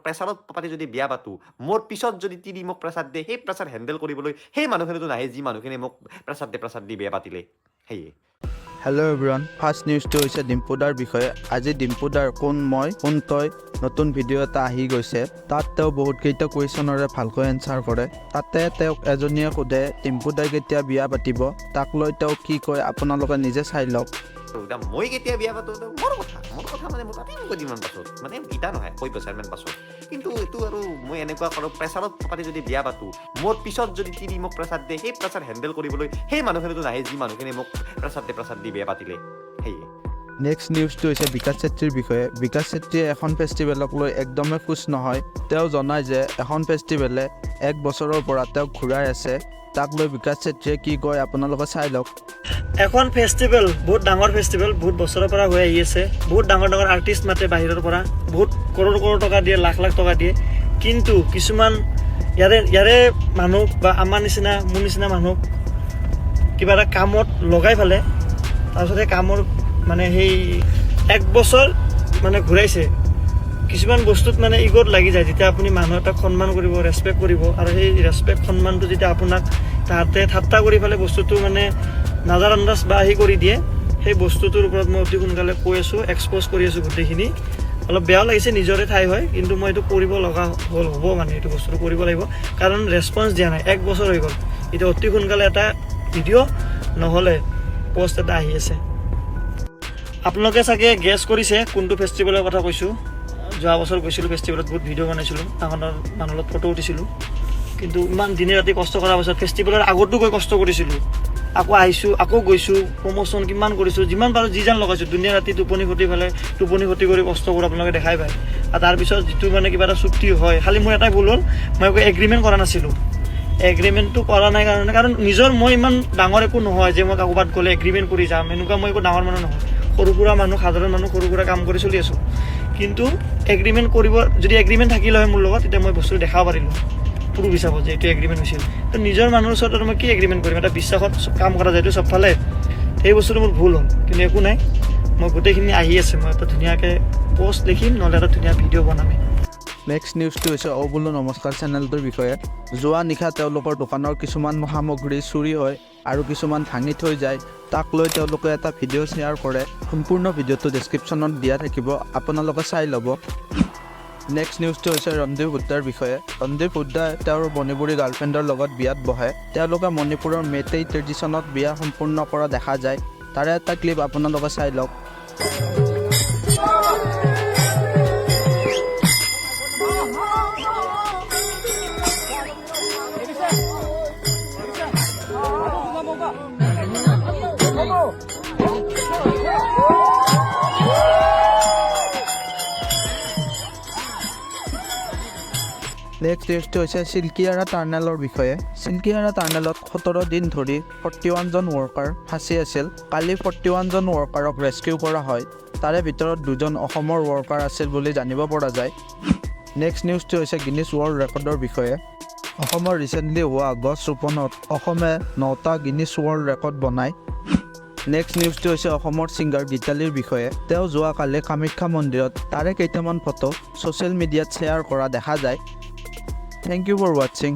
প্ৰেছাৰত পাতি যদি বিয়া পাতোঁ, মোৰ পিছত যদি তিৰি মোক প্ৰেছাৰ দিয়ে, সেই প্ৰেছাৰ হেণ্ডেল কৰিবলৈ সেই মানুহখিনিতো নাহে, যি মানুহখিনি মোক প্ৰেছাৰ দি প্ৰেছাৰ দি বিয়া পাতিলে। সেয়ে। হেল্ল' এভৰিৱান, ফাৰ্ষ্ট নিউজটো হৈছে ডিম্পুদাৰ বিষয়ে। আজি ডিম্পুদাৰ "কোন মই কোন তই" নতুন ভিডিঅ' এটা আহি গৈছে। তাত তেওঁ বহুতকেইটা কুৱেশ্যনৰে ভালকৈ এনচাৰ কৰে। তাতে তেওঁক এজনীয়ে সোধে, ডিম্পুদাই কেতিয়া বিয়া পাতিব? তাক লৈ তেওঁ কি কয়, আপোনালোকে নিজে চাই লওক। এতিয়া মই কেতিয়া বিয়া পাতোঁ, এইটো মোৰ কথা। মোৰ কথা মানে মই পাতিম কেইদিনমান পাছত, মানে ইটা নহয়, 2 বছৰমান পাছত। কিন্তু এইটো আৰু মই এনেকুৱা কৰোঁ, প্ৰেছাৰত পাতি যদি বিয়া পাতোঁ, মোৰ পিছত যদি তিৰি মোক প্ৰেছাৰ দিয়ে, সেই প্ৰেছাৰ হেণ্ডেল কৰিবলৈ সেই মানুহখিনিতো নাহে, যি মানুহখিনি মোক প্ৰেছাৰ দি প্ৰেছাৰ দি বিয়া পাতিলে। সেয়ে। নেক্সট নিউজটো হৈছে বিকাশ চেত্ৰীৰ বিষয়ে। বিকাশ চেত্ৰীয়ে এখন ফেষ্টিভেলক লৈ একদমেই খুচ নহয়। তেওঁ জনায় যে এখন ফেষ্টিভেলে এক বছৰৰ পৰা তেওঁক ঘূৰাই আছে। তাক লৈ বিকাশ চেত্ৰীয়ে কি কয়, আপোনালোকে চাই লওক। এখন ফেষ্টিভেল, বহুত ডাঙৰ ফেষ্টিভেল, বহুত বছৰৰ পৰা হৈ আহি আছে। বহুত ডাঙৰ ডাঙৰ আৰ্টিষ্ট মাতে বাহিৰৰ পৰা, বহুত কৰোৰ কৰোৰ টকা দিয়ে, লাখ লাখ টকা দিয়ে। কিন্তু কিছুমান ইয়াৰে ইয়াৰে মানুহ বা আমাৰ নিচিনা, মোৰ নিচিনা মানুহক কিবা এটা কামত লগাই পেলাই, তাৰপিছত সেই কামৰ মানে সেই এক বছৰ মানে ঘূৰাইছে। কিছুমান বস্তুত মানে ইগ'ত লাগি যায়। যেতিয়া আপুনি মানুহ এটাক সন্মান কৰিব, ৰেচপেক্ট কৰিব আৰু সেই ৰেচপেক্ট সন্মানটো যেতিয়া আপোনাক তাহাঁতে ঠাট্টা কৰি পেলাই বস্তুটো মানে নাজাৰ আন্দাজ বা সেই কৰি দিয়ে, সেই বস্তুটোৰ ওপৰত মই অতি সোনকালে কৈ আছোঁ, এক্সপ'জ কৰি আছোঁ গোটেইখিনি। অলপ বেয়াও লাগিছে, নিজৰে ঠাই হয়, কিন্তু মই এইটো কৰিব লগা হ'ল হ'ব, মানে এইটো বস্তুটো কৰিব লাগিব, কাৰণ ৰেচপঞ্চ দিয়া নাই, এক বছৰ হৈ গ'ল। এতিয়া অতি সোনকালে এটা ভিডিঅ' নহ'লে পষ্ট এটা আহি আছে। আপোনালোকে চাগে গেছ কৰিছে কোনটো ফেষ্টিভেলৰ কথা কৈছোঁ। যোৱা বছৰ গৈছিলোঁ ফেষ্টিভেলত, বহুত ভিডিঅ' বনাইছিলোঁ, ডাঙৰ ডাঙৰ মানুহৰ লগত ফটো উঠিছিলোঁ। কিন্তু ইমান দিনে ৰাতি কষ্ট কৰাৰ পাছত, ফেষ্টিভেলৰ আগতো গৈ কষ্ট কৰিছিলোঁ, আকৌ আহিছোঁ, আকৌ গৈছোঁ, প্ৰমোশ্যন কিমান কৰিছোঁ, যিমান পাৰোঁ যি জান লগাইছোঁ, দুনীয়া ৰাতি টোপনি খতি পেলাই, টোপনি খতি কৰি কষ্ট কৰোঁ, আপোনালোকে দেখাই পায়। আৰু তাৰপিছত যিটো মানে কিবা এটা চুক্তি হয়, খালি মোৰ এটাই ভুল হ'ল, মই একো এগ্ৰিমেণ্ট কৰা নাছিলোঁ। এগ্ৰিমেণ্টটো কৰা নাই কাৰণে, কাৰণ নিজৰ মই ইমান ডাঙৰ একো নহয় যে মই ক'ৰবাত গ'লে এগ্ৰিমেণ্ট কৰি যাম, এনেকুৱা মই একো ডাঙৰ মানুহ নহয়। সৰু সুৰা মানুহ, সাধাৰণ মানুহ, সৰু সুৰা কাম কৰি চলি আছোঁ। কিন্তু এগ্ৰিমেণ্ট কৰিব, যদি এগ্ৰিমেণ্ট থাকিলে হয় মোৰ লগত, তেতিয়া মই বস্তুটো দেখাব পাৰিলোঁ প্ৰুফ হিচাপত যে এইটো এগ্ৰিমেণ্ট হৈছিল। তো নিজৰ মানুহৰ ওচৰত আৰু মই কি এগ্ৰিমেণ্ট কৰিম? এটা বিশ্বাসত কাম কৰা যায়তো চবফালে। সেই বস্তুটো মোৰ ভুল হ'ল, কিন্তু একো নাই, মই গোটেইখিনি আহি আছে। মই এটা ধুনীয়াকৈ পষ্ট লিখিম, নহ'লে এটা ধুনীয়া ভিডিঅ' বনামেই। নেক্সট নিউজটো হৈছে অ' বোলো নমস্কাৰ চেনেলটোৰ বিষয়ে। যোৱা নিশা তেওঁলোকৰ দোকানৰ কিছুমান সামগ্ৰী চুৰি হয় আৰু কিছুমান ভাঙি থৈ যায়। তাক লৈ তেওঁলোকে এটা ভিডিঅ' শ্বেয়াৰ কৰে। সম্পূৰ্ণ ভিডিঅ'টো ডেছক্ৰিপশ্যনত দিয়া থাকিব, আপোনালোকে চাই ল'ব। নেক্সট নিউজটো হৈছে ৰণদীপ হুদ্দাৰ বিষয়ে। ৰণদীপ হুদ্দাই তেওঁৰ মণিপুৰী গাৰ্লফ্ৰেণ্ডৰ লগত বিয়াত বহে। তেওঁলোকে মণিপুৰৰ মেটেই ট্ৰেডিশ্যনত বিয়া সম্পূৰ্ণ কৰা দেখা যায়। তাৰে এটা ক্লিপ আপোনালোকে চাই লওক। নেক্সট নিউজটো হৈছে চিল্কিয়াৰা টাৰ্নেলৰ বিষয়ে। চিল্কিয়াৰা টাৰ্নেলত 17 দিন ধৰি 41জন ৱৰ্কাৰ ফাঁচি আছিল। কালি 41জন ৱৰ্কাৰক ৰেস্কিউ কৰা হয়। তাৰে ভিতৰত দুজন অসমৰ ৱৰ্কাৰ আছিল বুলি জানিব পৰা যায়। নেক্সট নিউজটো হৈছে গিনিছ ৱৰ্ল্ড ৰেকৰ্ডৰ বিষয়ে। অসমৰ ৰিচেণ্টলি হোৱা গছ ৰোপণত অসমে নটা গিনিছ ৱৰ্ল্ড ৰেকৰ্ড বনায়। নেক্সট নিউজটো হৈছে অসমৰ ছিংগাৰ গীতালিৰ বিষয়ে। তেওঁ যোৱাকালি কামাখ্যা মন্দিৰত, তাৰে কেইটামান ফটো ছ'চিয়েল মিডিয়াত শ্বেয়াৰ কৰা দেখা যায়। Thank you for watching.